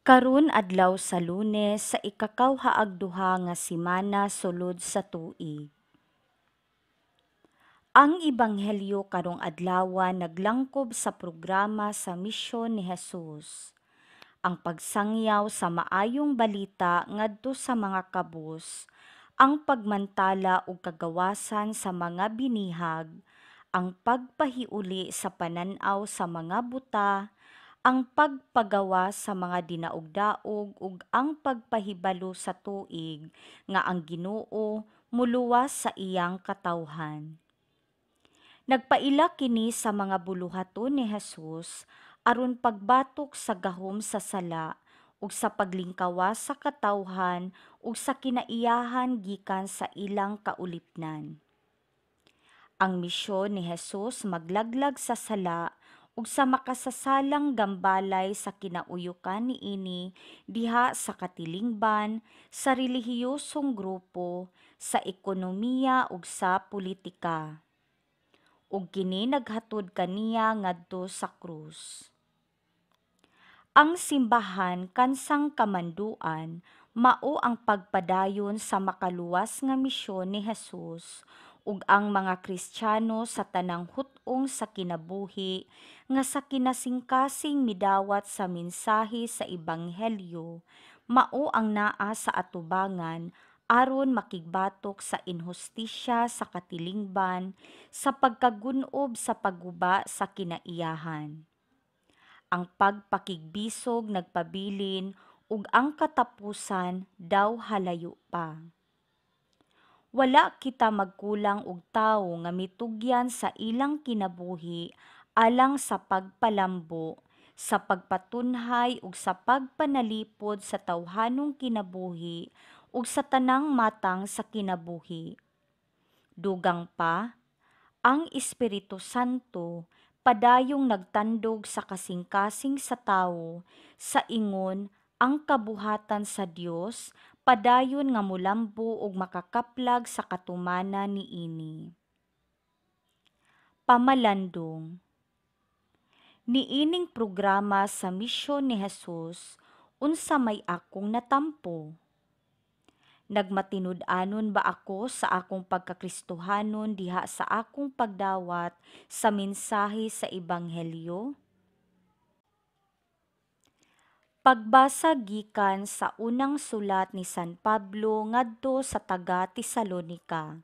Karon adlaw sa Lunes sa ikakawhaag duha nga semana sulod sa tuig. Ang ebanghelyo karong adlawa naglangkob sa programa sa misyon ni Jesus. Ang pagsangyaw sa maayong balita ngadto sa mga kabus, ang pagmantala og kagawasan sa mga binihag, ang pagpahiuli sa panan-aw sa mga buta, ang pagpagawas sa mga dinaog-daog ug ang pagpahibalo sa tuig nga ang Ginoo moluwas sa iyang katawhan. Nagpaila kini sa mga buluhaton ni Jesus aron pagbatok sa gahom sa sala ug sa paglingkawas sa katawhan ug sa kinaiyahan gikan sa ilang kaulipnan. Ang misyon ni Jesus maglaglag sa sala ug sa makasasalang gambalay sa kinauyokan niini diha sa katilingban, sa relihiyosong grupo, sa ekonomiya ug sa politika. Ug kini naghatod kaniya ngadto sa krus. Ang simbahan kansang kamanduan mao ang pagpadayon sa makaluwas nga misyon ni Jesus ug ang mga Kristiyano sa tanang hut-ong sa kinabuhi nga sa kinasingkasing midawat sa mensahe sa ebanghelyo mao ang naa sa atubangan aron makigbatok sa inhustisya sa katilingban sa pagkagun-ob sa pagguba sa kinaiyahan. Ang pagpakigbisog nagpabilin ug ang katapusan daw halayo pa. Wala kita magkulang og tawo nga mitugyan sa ilang kinabuhi alang sa pagpalambo, sa pagpatunhay ug sa pagpanalipod sa tawhanong kinabuhi ug sa tanang matang sa kinabuhi. Dugang pa, ang Espiritu Santo padayong nagtandog sa kasingkasing sa tawo sa ingon ang kabuhatan sa Dios padayon nga molambo ug makakaplag sa katumanan niini. Pamalandong. Niining programa sa misyon ni Jesus, unsa may akong natampo? Nagmatinud-anon ba ako sa akong pagkakristohanon diha sa akong pagdawat sa mensahe sa ebanghelyo? Pagbasa gikan sa unang sulat ni San Pablo ngadto sa taga Tesalonika.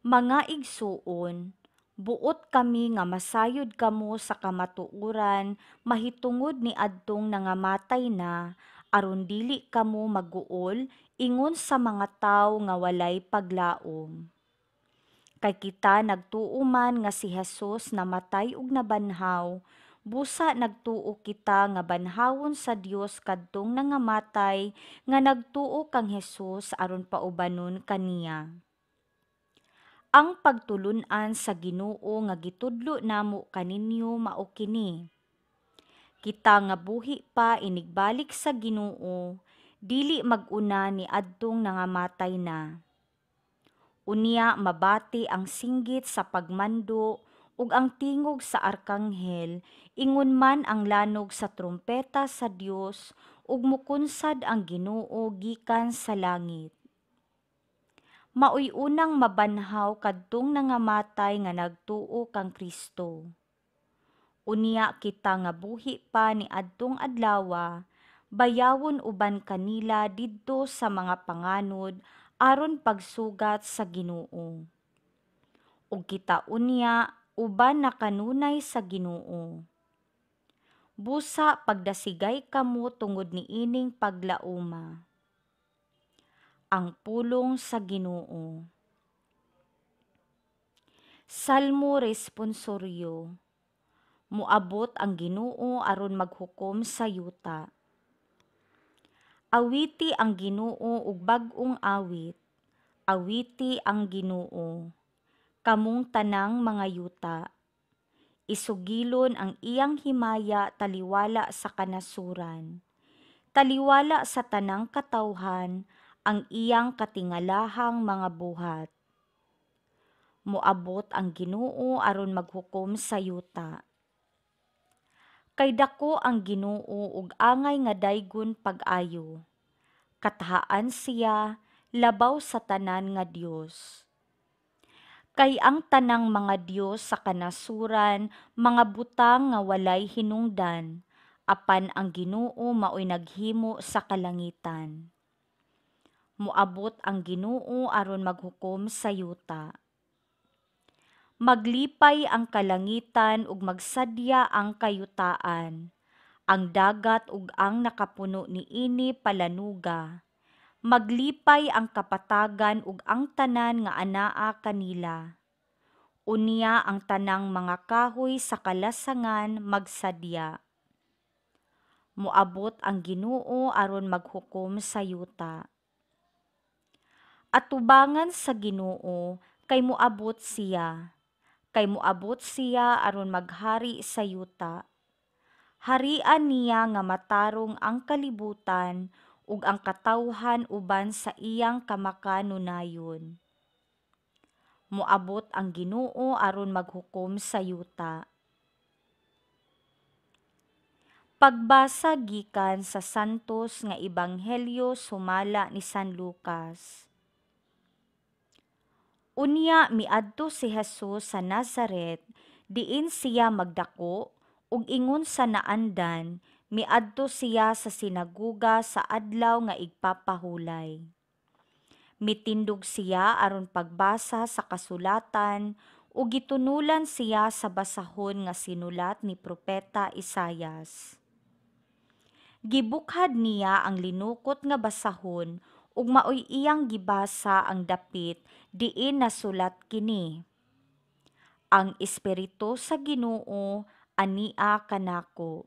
Mga igsuon, buot kami nga masayod kamo sa kamatuoran mahitungod niadtong nangamatay na, aron dili kamo maguol ingon sa mga tawo nga walay paglaom. Kay kita nagtuo man nga si Jesus namatay ug nabanhaw, busa nagtuo kita nga banhawon sa Dios kadtong nangamatay nga nagtuo kang Jesus aron paubanon kaniya. Ang pagtulun-an sa Ginoo nga gitudlo namo kaninyo mao kini: Kita nga buhi pa inigbalik sa Ginoo, dili mag-una niadtong nangamatay na. Unya mabati ang singgit sa pagmando ug ang tingog sa arkanghel, ingon man ang lanog sa trumpeta sa Dios, ug mukunsad ang Ginoo gikan sa langit. Maoy unang mabanhaw kadtong nangamatay nga nagtuo kang Kristo. Unya kita nga buhi pa niadtong adlawa, bayawon uban kanila didto sa mga panganod aron pagsugat sa Ginoo. Ug kita unya uban na kanunay sa Ginoo. Busa pagdasigay kamo tungod niining paglaoma. Ang pulong sa Ginoo. Salmo responsoryo. Moabot ang Ginoo aron maghukom sa yuta. Awiti ang Ginoo og bag-ong awit. Awiti ang Ginoo, kamong tanang mga yuta. Isugilon ang iyang himaya taliwala sa kanasuran. Taliwala sa tanang katawhan ang iyang katingalahang mga buhat. Moabot ang Ginoo aron maghukom sa yuta. Kay dako ang Ginoo ug angay nga daygon pag-ayo. Katahaan siya labaw sa tanan nga dios. Kay ang tanang mga dios sa kanasuran mga butang nga walay hinungdan, apan ang Ginoo maoy naghimo sa kalangitan. Moabot ang Ginoo aron maghukom sa yuta. Maglipay ang kalangitan ug magsadya ang kayutaan. Ang dagat ug ang nakapuno niini palanuga. Maglipay ang kapatagan ug ang tanan nga anaa kanila. Unya ang tanang mga kahoy sa kalasangan magsadya. Moabot ang Ginoo aron maghukom sa yuta. Atubangan sa Ginoo kay moabot siya. Kay moabot siya aron maghari sa yuta. Harian niya nga matarong ang kalibutan ug ang katawhan uban sa iyang kamakanunayon. Moabot ang Ginoo aron maghukom sa yuta. Pagbasa gikan sa Santos nga Ebanghelyo sumala ni San Lucas. Unya miadto si Jesus sa Nazaret, diin siya magdako, ug ingon sa naandan, miadto siya sa sinaguga sa adlaw nga igpapahulay. Mitindog siya aron pagbasa sa kasulatan ug gitunulan siya sa basahon nga sinulat ni propeta Isayas. Gibukhad niya ang linukot nga basahon ug maoy iyang gibasa ang dapit diin nasulat kini: Ang Espiritu sa Ginoo ania kanako.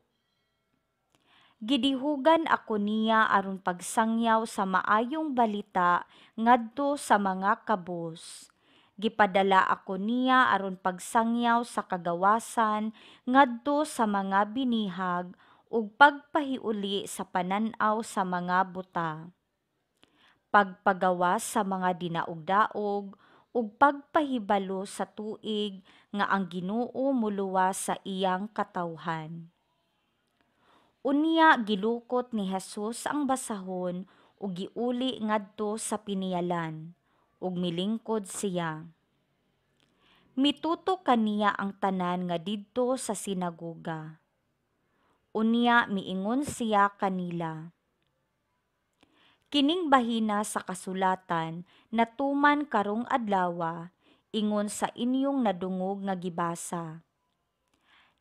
Gidihugan ako niya aron pagsangyaw sa maayong balita ngadto sa mga kabos. Gipadala ako niya aron pagsangyaw sa kagawasan ngadto sa mga binihag ug pagpahiuli sa panan-aw sa mga buta. Pagpagawas sa mga dinaog-daog ug pagpahibalo sa tuig nga ang Ginoo moluwas sa iyang katawhan. Unya gilukot ni Jesus ang basahon ug giuli ngadto sa piniyalan, ug milingkod siya. Mituto kaniya ang tanan nga didto sa sinagoga. Unya miingon siya kanila: Kining bahina sa kasulatan natuman karong adlawa ingon sa inyong nadungog nga gibasa.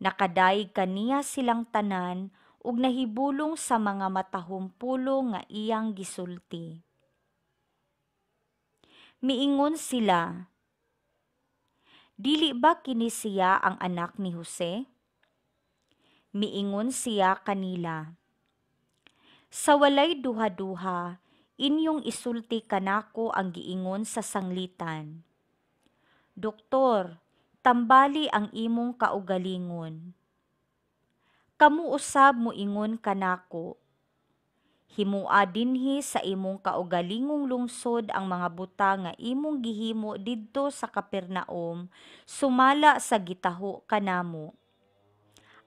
Nakadayeg kaniya silang tanan ug nahibulong sa mga matahom pulong nga iyang gisulti. Miingon sila, "Dili ba kini siya ang anak ni Jose?" Miingon siya kanila, "Sa walay duha-duha, inyong isulti kanako ang giingon sa sanglitan: 'Doktor, tambali ang imong kaugalingon.' Kamo usab moingon kanako, 'Himoa dinhi sa imong kaugalingong lungsod ang mga butang nga imong gihimo didto sa Capernaum sumala sa gitaho kanamo.'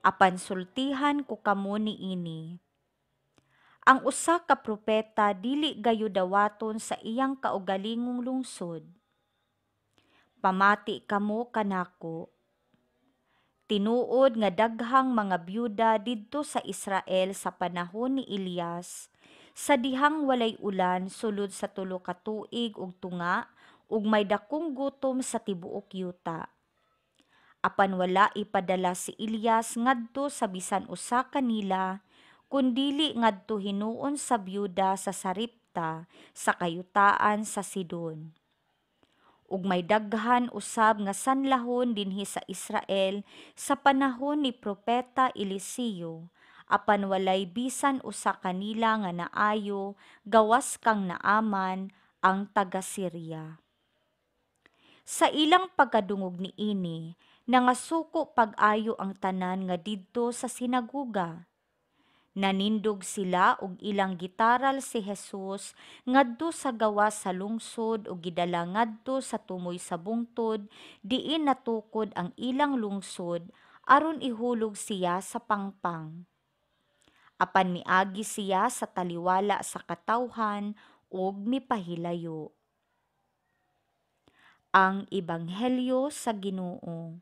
Apan sultihan ko kamo niini: Ang usa ka propeta dili gayud dawaton sa iyang kaugalingong lungsod. Pamati kamo kanako. Tinuod nga daghang mga byuda didto sa Israel sa panahon ni Elias, sa dihang walay ulan sulod sa 3 ka tuig ug tunga ug may dakong gutom sa tibuok yuta. Apan wala ipadala si Elias ngadto sa bisan usa kanila, kundili ngadto hinuon sa byuda sa Sarepta sa kayutaan sa Sidon. Ug may daghan usab nga sanlahon dinhi sa Israel sa panahon ni propeta Eliseo, apan walay bisan usa kanila nga naayo gawas kang Naaman ang taga-Syria." Sa ilang pagkadungog niini, nangasuko pag-ayo ang tanan nga didto sa sinagoga. Nanindog sila og ilang gitaral si Jesus ngadto sa gawas sa lungsod ug gidala ngadto sa tumoy sa bungtod diin natukod ang ilang lungsod aron ihulog siya sa pangpang. Apan miagi siya sa taliwala sa katawhan ug mipahilayo. Ang Ebanghelyo sa Ginoo.